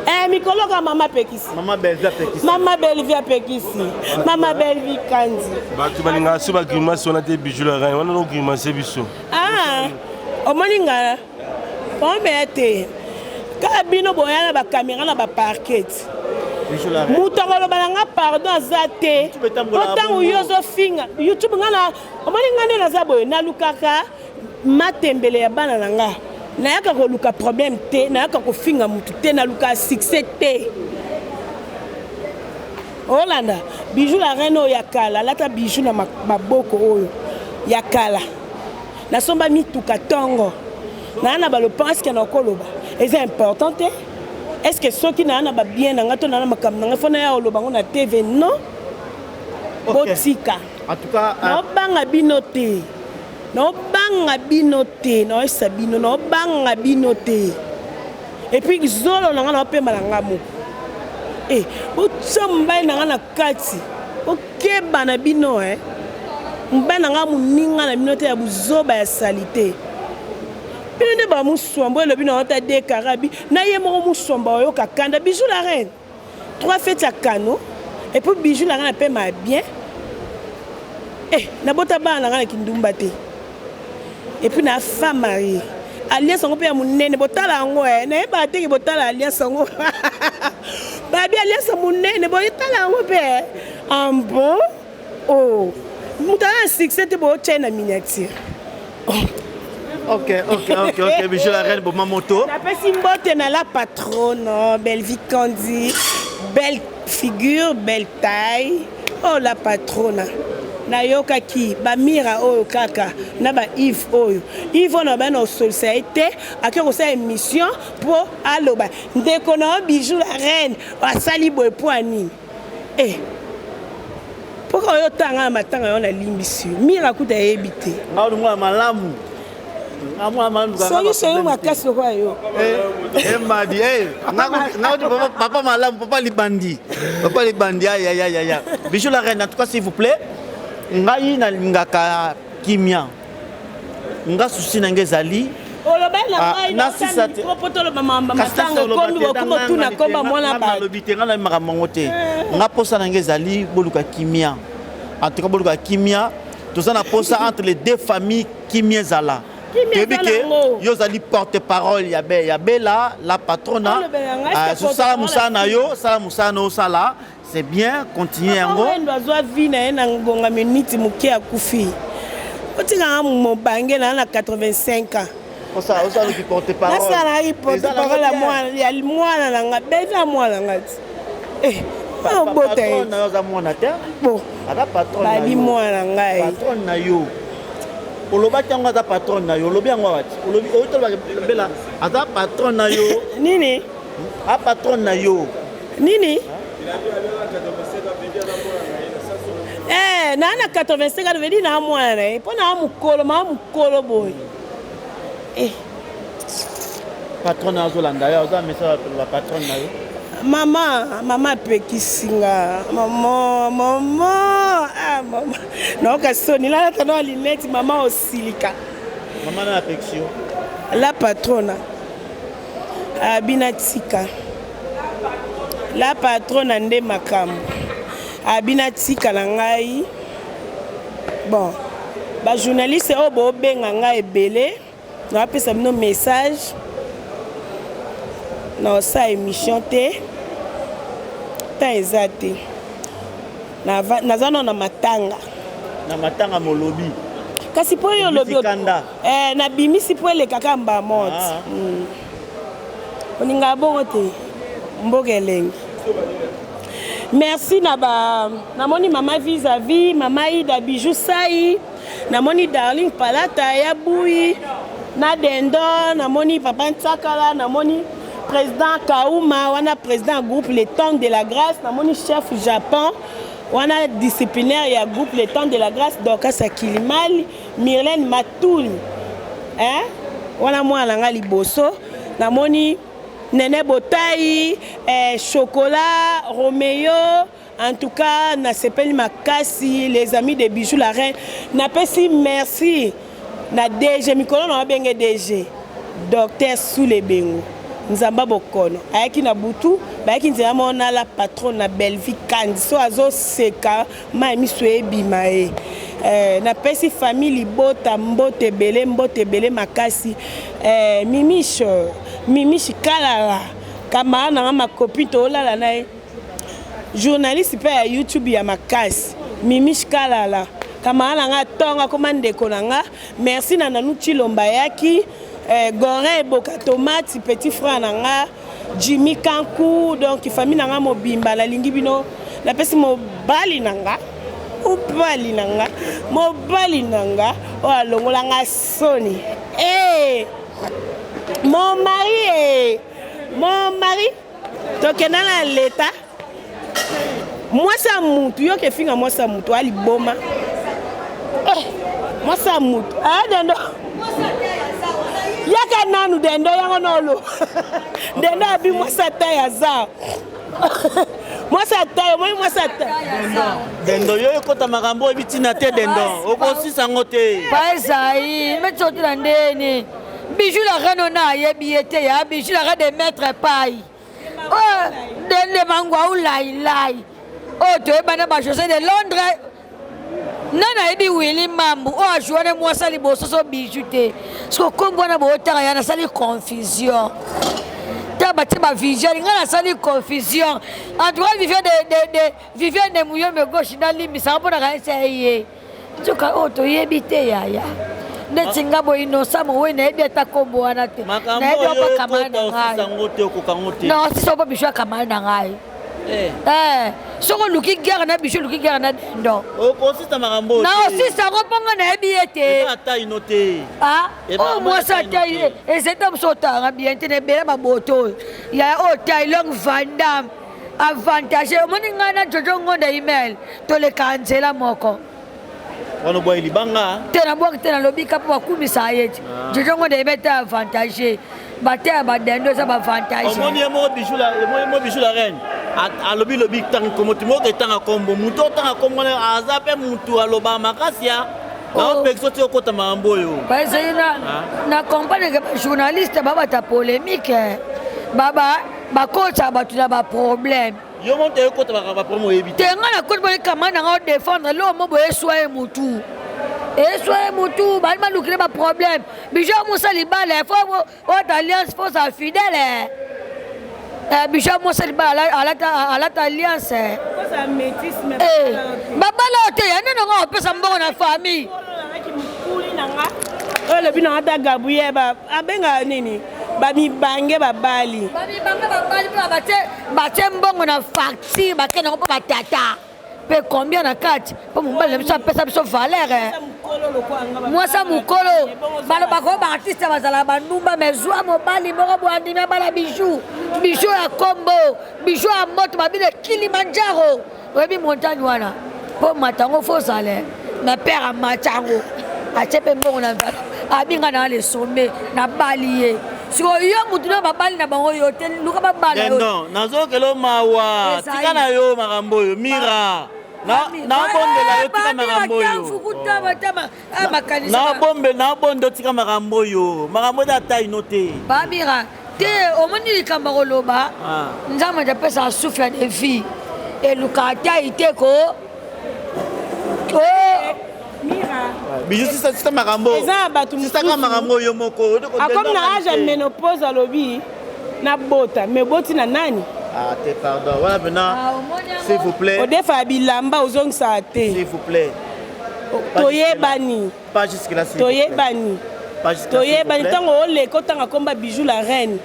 Eh, mikolo ka mama apekisi. Mama Bellevue apekisi. Mama Bellevue apekisi. Mama Bellevue Kandi. Bato balingaka so ba grimace wana te, Bijou la reine wana no grimace biso. Ah, omoni nga omeya te. Kaka bino boya na ba caméra na ba parquet. Moto akoloba na nga pardon aza te. Po ntango yo ozofinga YouTube nga na omoni nga nde naza boye nalukaka matembele ya bana na nga. Nayaka koluka problème te, nayaka kofinga mutu te, naluka succès te. Olanda bijou la reine oyo ya kala, alata bijou na maboko oyo ya kala. Nasomba mituka tongo. Na na balopango, est-ce que nakoloba? Eza important te. Est-ce que soki na na ba bien na nga to na na makambo na nga fo na ya oloba ngo na TV? Non. Botika. En tout cas, naobanga bino te. Naobanga bino te, naoyesa bino, naobanga bino te. Et puis zolo na nga naopemba na nga moko. Eh, botia mobali na nga na kati. Bokeba na bino, eh. Mobali na nga moninga na bino te ya buzoba ya salite. Bino nde ba muswambo elobi na ota de karabi na ye moko muswamba oyoka kanda. Bijou la reine. 3 fêtes ya kano et puis bijou la reine apema bien. Eh, nabota bana na nga na kindumba te. Et puis na femme mariée. Alliance yango mpe ya monene, botala yango, eh. Nayebaka te ke botala alliance yango. Babi alliance ya monene, botala yango mpe, eh. En bon? Oh. Moto aza na succès te, botia ye na miniature. Oh. Ok, ok, ok, ok, Bijou la reine, boma moto. Napesi mbote na la patronne, Bellevue Kandi. Belle figure, belle taille. Oh la patrona nayokaki bamira oyo kaka na ba Yves oyo Yves oyo nabana osolisa ye te ake kosala émission mpo aloba ndeko na yo bijou la reine asali boye mpo ya nini eh mpoka oyo otanga na matanga yo nalimbisi yo mira kuta ayebi te nga olingo malamu soki soki makasi lokola yo embadi eh, eh, papa malamu papa libandi papa libandi ayayayaya bijou la reine en tout cas s'il vous plaît ngai nalingaka kimia nga susi na ngai ezali olobaki na ah, ngai mpo toloba matanga ekomi okoma otuna komba mwana balobi te ngai nayebi makambo yango te eh. nga mposa na ngai ezali boluka kimia en tout cas boluka kimia toza na mposa entre les deux familles kimia ezala toyebi ke yo ozali porte parole ya, be, ya bela la patrona ah, sala mosala na yo sala mosala na osala c'est bien continue yango endo azwa vie na ye na ngonga miniti moke akufi otikanga mobange na na 85 ans osalaki porte parole nasalaki porte parole ya mwana na nga beza mwana nga ti eh, obota ye aza mwana te bon aza patron babi mwana ngai patron na yo olobaki yango aza patron na yo olobi yango wati olobi oyotolobela aza patron na yo nini a patron na yo nini Eh, naa na 85 ans vedi naa mwana na ye mpo naa mokolo maa mokolo boye eh. Patron na azolanda yo aza message la patronne na yo mama mama apekisi nga mama mama ah, mama nayoka soni lalata na linete mama osilika mama na apekisi yo la patrona abina tika la patrona nde makambo abina tika na ngai bon bajournaliste oyo bobenga ngai ebele Napesa bino message na osala émission te temps eza te naza nano na matanga na matanga molobi kasi mpo yo olobi eh, nabimisi mpo elekaka mbamot ah. mm. olingaka bongo te mboka elengi merci na ba namoni mama vis à vis mama ida bijou sai namoni darling palata ya buyi na dendo namoni papa ntsakala namoni président kauma wana président groupe le temps de la grâce namoni chef japon wana disciplinaire ya groupe le temps de la grâce dorcas akilimali mirlene matuli hein? wana mwana na ngai liboso namoni nene botai eh, chocolat romeo En tout cas, nasepeli makasi les amis de Bijou la reine. Napesi merci na DG mikolo na babenge DG docteur Sule Bengo. Nzamba bokono ayaki na butu bayaki nzela moko na la patronne na Bellevue Kandi so azoseka mai miso ebima ye eh, napesi famille libota mbote ebele mbote ebele makasi eh, mimiche mimiche kalala camarade na nga makopi toolala na ye Journaliste pe ya YouTube ya makasi Mimiche Kalala camarade na nga tongo akoma ndeko na nga merci na Nanou Tshilomba ayaki eh, Gorin Eboka Tomate petit frère na nga Jimmy Kanku donc famille na nga mobimba nalingi bino napesi mobali na nga mobali na nga mobali na nga oyo alongola nga soni hey! Eh, mon mari eh! mon mari tokenda na leta mwasi ya mutu yo kefinga mwasi ya mutu aliboma eh, mwasi ya mutu eh, dendo yaka nanu dendo yango nolo dendo abi mwasi ata ya za mwasi ata omoni mwasi ata dendo yo ekota makambo oyebi ntina te dendo okosisa yango te paezai metsotela ndeni Bijou la reine ona ayebi ye te ya bijou la reine de maître pai oyo dende mangwa ulailai oyo toyebana ba José de Londres nani ayebi Willy Mambu oyo ajoua ne mwasi ya liboso so bijou te siko nkombo wana bootanga ya nasali confusion ta batie ba visuel ngai nasali confusion en tout cas Viviane de, de, de, Viviane de Muyombe gauche nalimbisaka mpo na kanisa ye nzoka oyo toyebi te yaya neti nga boye innocent mowe nayebi ata nkombo wana te nayebi opa kamara na ngai non sisa opa biso ya kamara na ngai eh. Eh. Soki oluki guerre na biso, oluki guerre na dindon. Okosisa makambo. Na osisa yango mpo nga nayebi ye te. Eza ata ino te. Ah, oyo mwasi ata ye ezali ta mosu otanga bien te na ebele baboto oyo. Ya oyo Tailong Van Damme avantage omoni ngai na Jojo Ngonda email toleka nzela moko. Wana obwaki libanga. Te nabwaki te nalobi ka mpo bakumisa ye ti. Ah. Jojo Ngonda email te avantage. Bate ya badendo eza bavantage. Omoni ye moko bijou la omoni moko bijou la reine. Alobi lobi tanga kombo ti moko etanga kombo mutu otanga kombo na aza pe mutu aloba makasi ya naopekisa ti okota makambo oyo. Bazali na na comprendre que ba journaliste babata polémique baba bakotisa bato na ba problème. Yo moto ekota ba problème oyebi te. Nga na koti boye kama na nga défendre lo mo boye eswa ye mutu. Eswa ye mutu bali balukile ba problème. Bijou Moussa libala faut haute alliance faut sa fidèle. Eh, Bijou Moussa libala alata alata alliance. Eh, babala te ya nini ngo opesa mbongo na famille. Oyo lobi na ata Gabriel ba abenga nini? Bamibange babali. Bamibange babali mpo batie batie mbongo na facture bakende yango mpo batata. Mpe combien na kati mpo mobali na biso apesa biso valeur eh. Mwasi ya mokolo balobaka oyo baartiste bazalaka bandumba mais zwa mobali moko boye andimi abala bijou bijou ya kombo bijou ya moto babine kilimanjaro oyebi montagne wana mpo mata yango fo ozala na père amata yango atie mpe mbongo na abinga na le sommet nabali ye sikoyo yo motu na babali na bango yo te luka babala yo non nazokelo mawa tika na yo makambo oyo mira nabondela yo tika makambo oyo nabombe tika makambo oyo makambo eza ata ino te bamira te omoni likambo akoloba ah. nzambe apesaka souffle de vie eluka ata ite ko Bijou sisa sisa makambo. Eza na bato mosusu. Sisa makambo yo moko. Akomi na âge ya ménopause alobi na bota mais boti na nani? Ah te pardon. Wana pena ah, s'il vous plaît. Odefa bilamba ozongisaka te. S'il vous plaît. Toyebani. Pas jusque là s'il Toyebani. Toyebani ntango oleka otanga komba Bijou la reine.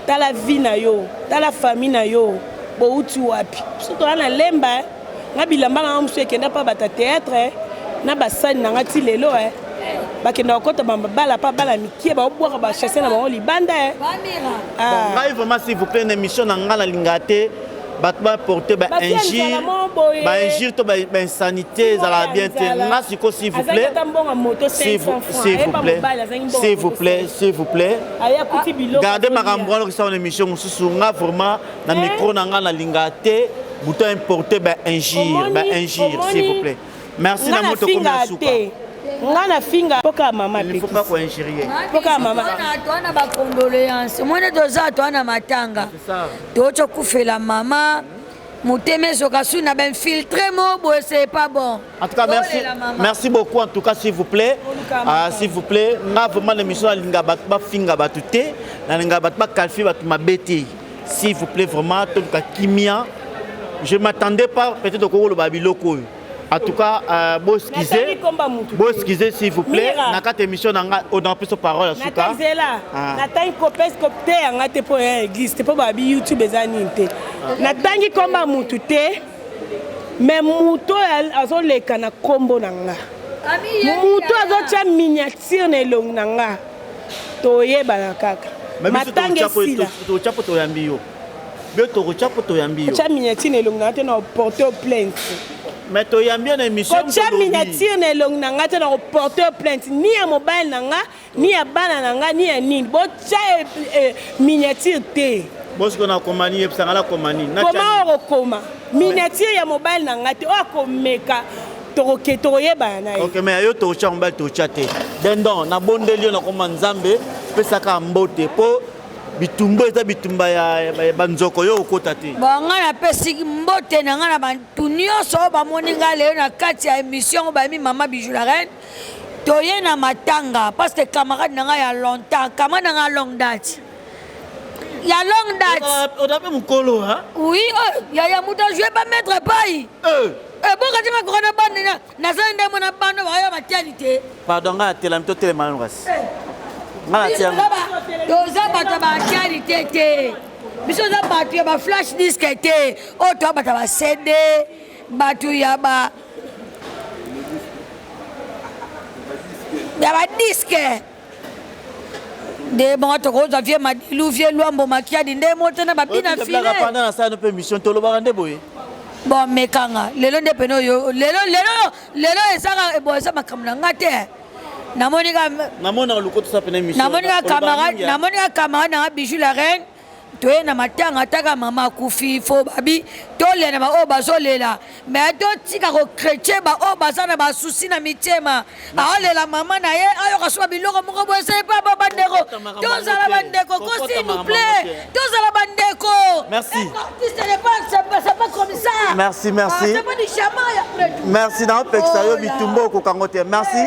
Tala vie na yo, tala famille na yo. Bouti wapi? Biso toza na lemba. Nga bilamba na nga mosusu ekenda pa bata théâtre na basani na nga ti lelo eh. Bakenda kokota bala pa bala mikie baobwaka bachasse na bango libanda eh. Ah. Ngai vraiment s'il vous plaît na émission na nga nalinga te bato baporte bainjure bainjure to bainsanité ezalaka bien te nga siko s'il vous plaît s'il vous plaît s'il vous plaît s'il vous plaît garde makambo wana okisala na émission mosusu nga vraiment na eh? micro na nga nalinga te buto importe ba injure ba injure s'il vous plaît merci na moto komi na suka nga na finga mpoka mama il faut pas ko injurier mpoka mama toana ba condoléances omoni toza toana matanga tozo kufela mama motema ezoka su na bainfiltre mo boye c'est pas bon. En tout cas, merci, merci beaucoup. En tout cas, s'il vous plaît, ah, s'il vous plaît, nga vraiment l'émission alinga batu ba finga batu te, nalinga batu ba qualifier batu mabete. S'il vous plaît, vraiment, tout cas kimia. Je m'attendais pas peut-être au kolo babiloko. En tout cas, euh, bo excuser, bo excuser s'il vous plaît. Na kati émission na nga on a plus parole en tout cas. Natazela, ah. natangi kopes kopte yanga te po ya église te po babi YouTube eza nini te. Natangi komba mutu te. Mais mutu oyo azoleka na kombo na nga. Mutu azotia miniature na elongi na nga. Toyebana kaka. Matanga esila. Totya po toyambi yo. Bio tokotya po toyambi yo. Kotya miniature na elongi na nga te na porter plainte. Mais toyambi yo na émission. Kotya miniature na elongi na nga te na porter plainte ni ya mobali na nga ni ya bana na nga ni ya nini. Botya miniature te. Bosiko na koma nini yebisa nga na koma nini. Koma okokoma miniature ya mobali na nga te oyo akomeka tokoke tokoyebana na ye. Ok mais yo tokotya mobali tokotya te. Dendon nabondeli yo nakoma Nzambe pesaka mbote po bitumba eza bitumba ya banzoko yo okota te. Bon nga napesi mbote na nga na bantu nyonso oyo bamoni nga lelo na kati ya émission oyo bayemi mama Bijou la reine toye na matanga parce que camarade na nga ya longtemps camarade na nga longue date ya longue date oza mpe mokolo hein? Oui oh, yaya moto ajoue ba maître pai euh. eh, bokati makoka na bana nazali nde mona bana bayo batiali te pardon ngai atelami totelema nano kasi eh. toza bato ya batiali te te. Biso eza bato ya ba flash disque te. Oyo toa bato ya ba CD, bato ya ba ya ba disque. Nde bongo tokozwa vie Madilu, vie Luambo Makiadi nde moto na babina file. Pendant na sala mpe mission tolobaka nde boye. Bon mekanga lelo nde pene oyo lelo lelo lelo ezaka bon eza makambo na nga te. Namoni ka namonaka lokoto sa pene mission. Namoni ka camarade, namoni ka camarade na nga Bijou la reine. Toye na matanga ataka mama akufi fo babi tolela na baoyo bazolela me totika kokretien baoyo baza na basusi na mitema aolela mama na ye ayoka soka biloko moko boye esali mpe ba bandeko tozala bandeko ko s'il vous plaît tozala bandeko merci artiste n'est pas c'est pas comme ça merci merci ah, c'est pas du chamaille après tout merci na opekisa yo bitumba okokango te merci.